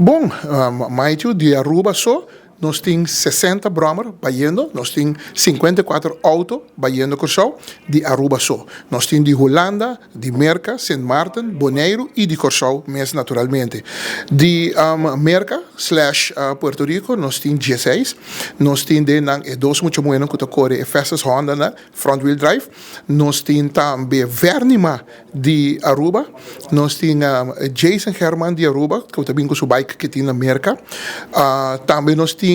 Bon, Maichu, di Aruba so nos tin 60 brommer bayendo, nos tin 54 auto bayendo Kòrsou di Aruba so. Nos tin di Hulanda, di Merka, Sint Maarten, Boneiru i di Kòrsou mes naturalmente. Di Merka/Puerto Rico nos tin 16. Nos tin den nan e dos mucha muhénan ku ta kore e fastest Honda na front wheel drive. Nos tin tambe Vernima di Aruba. Nos tin Jason Herman di Aruba, ku ta bin ku su bike ku tin na Merka. Tambe nos tin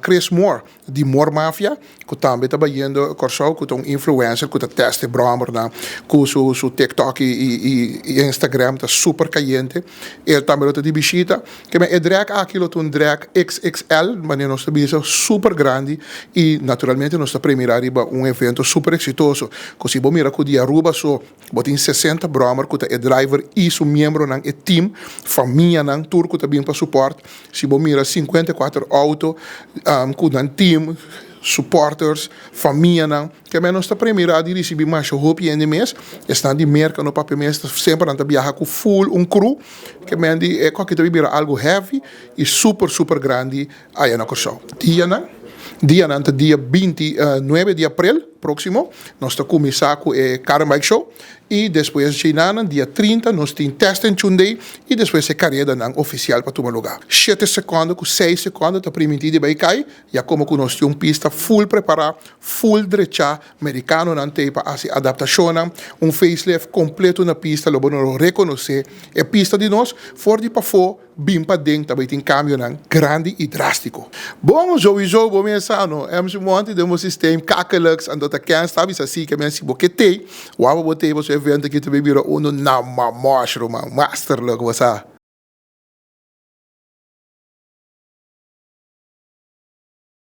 Chris Moore di Moore Mafia, ku tambe ta bayendo Kòrsou, ku ta un influencer ku ta test e bròmernan ku su TikTok i Instagram ta super kayente. El tambe lo ta di bishita. Ke men e drag aki lo ta un drag XXL, manera nos ta bisa, super grandi i naturalmente nos ta premirá riba un evento super eksitoso. Ku si bo mira ku di Aruba so bo tin 60 bròmer ku ta e driver i su miembronan, e team, famianan, tur ku ta bin pa supòrt. Si bo mira 54 outo ku nan team, supporters, famianan. Ke men nos ta premirá di risibí masha hopi hende mes. Esnan di Merka no papia mes, semper nan ta biaha ku full un crew. Ke men di e koki ta bira algu heavy i super super grandi aya na Kòrsou. Dianan, dianan ta dia 29 di aprel próksimo nos ta kuminsá ku e Car and Bike Show i despues djenanan dia 30 nos tin Test and Tune Day i despues e karedanan ofisial pa tuma lugá. 7 sekònde ku 6 sekònde ta primintí di bai kai, ya komo ku nos tin un pista full prepará, full drechá, merikanonan t'ei pa hasi adaptashonnan, un facelift kompleto na pista, lo bo no rekonosé e pista di nos for di pafó bin paden, tambe tin kambionan grandi i drástiko. Bon, sowieso bo mes sa no, MC Monty den bo systeem kakelux anto ta kens ta bisa si ke men si bo ke tei, wou bo tei bo su evento aki ta bira uno na mamosh, ruman, masterlijk bo sa.